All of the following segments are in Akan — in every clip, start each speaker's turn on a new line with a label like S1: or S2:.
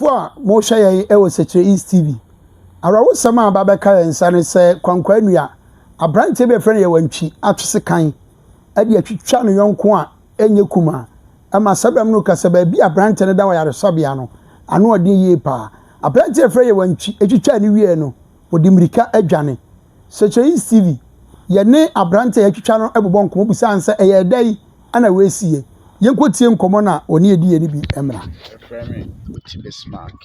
S1: Fo a mohwɛ yɛn wɔ Sekyere East TV. Awerɛhosɛm a aba abɛka yɛn nsa ne sɛ Kwankwa Nua, aberanteɛ bi a yɛfrɛ no Yawantwi atwe sekan de atwitwa ne yɔnko a ɛnyɛ kumaa ma saa berɛ no ka sɛ baabi a aberanteɛ no da wɔ ayaresabea no, ano ɔden yie paa. Aberanteɛ a yɛfrɛ Yawantwi twitwaa no wieɛ no, ɔde mmirika adwane. Sekyere East TV, yɛne aberanteɛ a yɛatwitwa no bobɔ nkɔmmɔ bisaa no sɛ ɛyɛɛ dɛn na wei siiɛ. Yɛnkɔtie nkɔmmɔ no a ɔne yɛn diiɛ no bi mmra.
S2: Wɔfrɛ me Oti Bismarck.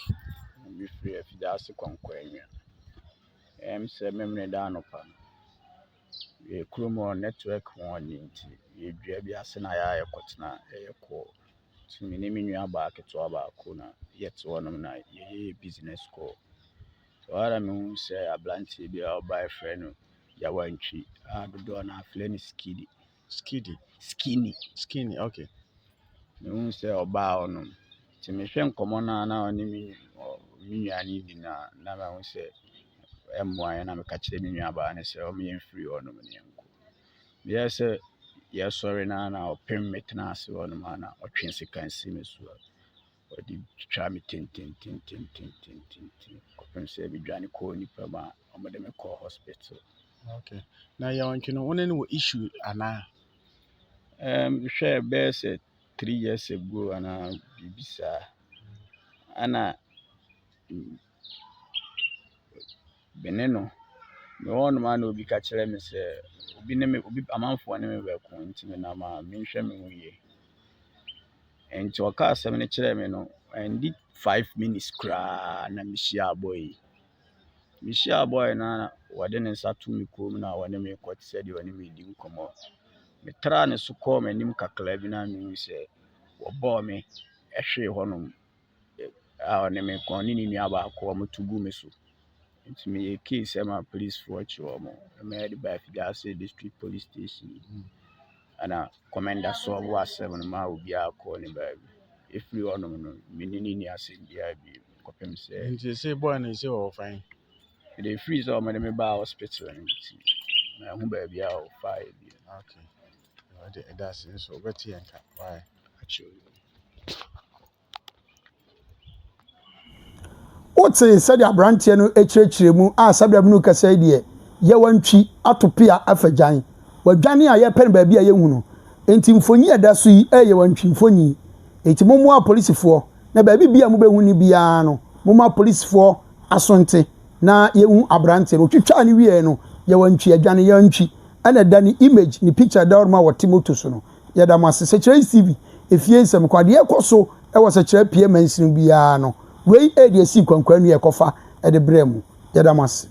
S2: Mefiri Afidaase Kwankwaanua. Ɛyɛ me sɛ Memeneda anɔpa no, yɛn kurom hɔ network ho ɔden nti, yɛwɔ dua bi ase na yɛa yɛkɔtena ɛyɛ call. Nti me ne me nuabaa ketewa baako na yɛte hɔnom na yɛyɛ business call. Nti ɛhɔ ara na mehuu sɛ aberanteɛ bi a ɔba a yɛfrɛ no Yawantwi a dodoɔ no ara frɛ no Skidi.
S3: Skidi.
S2: Skinny.
S3: Skinny, okay.
S2: Mehuu sɛ ɔbaa hɔnom. Nti mehwɛ nkɔmmɔ no a na ɔne me me nua no di no a, na mahu sɛ ɛmmoa yɛn na meka kyerɛɛ me nuabaa no sɛ ɔmma yɛmfiri hɔnom na yɛnkɔ. Meyɛɛ sɛ yɛsɔre no a na ɔpem me tena ase hɔnom a na ɔtwe sekan si me so a ɔde twitwaa me tententententententen kɔpem sɛ medwane kɔɔ nnipa mu a wɔde me kɔɔ hospital.
S3: Okay. Na Yawantwi no, wo ne no wɔ issue anaa?
S2: Mehwɛɛ bɛyɛ sɛ 3 years ago anaa biribi saa. Ɛna me ne no, mewɔ hɔnom a na obi ka kyerɛ me sɛ obi ne me obi amanfoɔ ne me bɛko nti menam a menhwɛ me ho yie. Nti ɔkaa asɛm no kyerɛɛ me no, ɛndi 5 minutes koraa na mehyiaa boy yi. Mehyiaa boy no a na wɔde ne nsa to me kɔn mu na ɔne me rekɔ te sɛ deɛ ɔne me redi nkɔmmɔ. Metraa ne so kɔɔ m'anim kakra bi na mehuu sɛ wɔbɔɔ me hwee hɔnom a ɔne me kɔ ɔne ne nua baako a wɔto gu me so. Nti meyɛɛ case ma policefoɔ kye wɔn ma yɛde baa Afidaase District Police Station. Ɛna commander solve asɛm no maa obiara kɔɔ ne baabi. Ɛfiri hɔnom no, me ne no nni asɛm biara bio kɔpem sɛ
S3: Nti sɛ boy no sɛ ɔwɔ fan.
S2: Mede firi sɛ wɔde me baa hospital no nti, manhu baabi a wɔfaeɛ bio.
S3: Okay. Ɔde ɛda ase nso wobɛte yɛn ka. Why?
S2: Akyerɛ.
S1: Wote sɛdeɛ aberanteɛ no kyerɛkyerɛ mu a saa berɛ no kasa yi deɛ, Yawantwi ato pea afa gyan. Wadwane a yɛpɛ no baabi a yɛnhu no. Enti mfonyin a ɛda so yi yɛ Yawantwi mfonyin. Enti mommoa apolisifoɔ na baabi biara a mobɛhu no biara no, momma apolisifoɔ aso nte na yɛnhu aberanteɛ no. Ɔtwitwaa no wieeɛ no, Yawantwi adwane. Yawantwi ɛna ɛda ne image, ne picture ɛda hɔ nom a wɔte moto so no. Yɛda mo ase. Sɛkyerɛ TV, efie nsɛm kwa. Deɛ ɛkɔ so wɔ Sɛkyerɛ Pie mansini biara no, wei ɛyɛ deɛ ɛsii Kwankwaanu a ɛkɔfa de brɛɛ mo. Yɛda mo ase.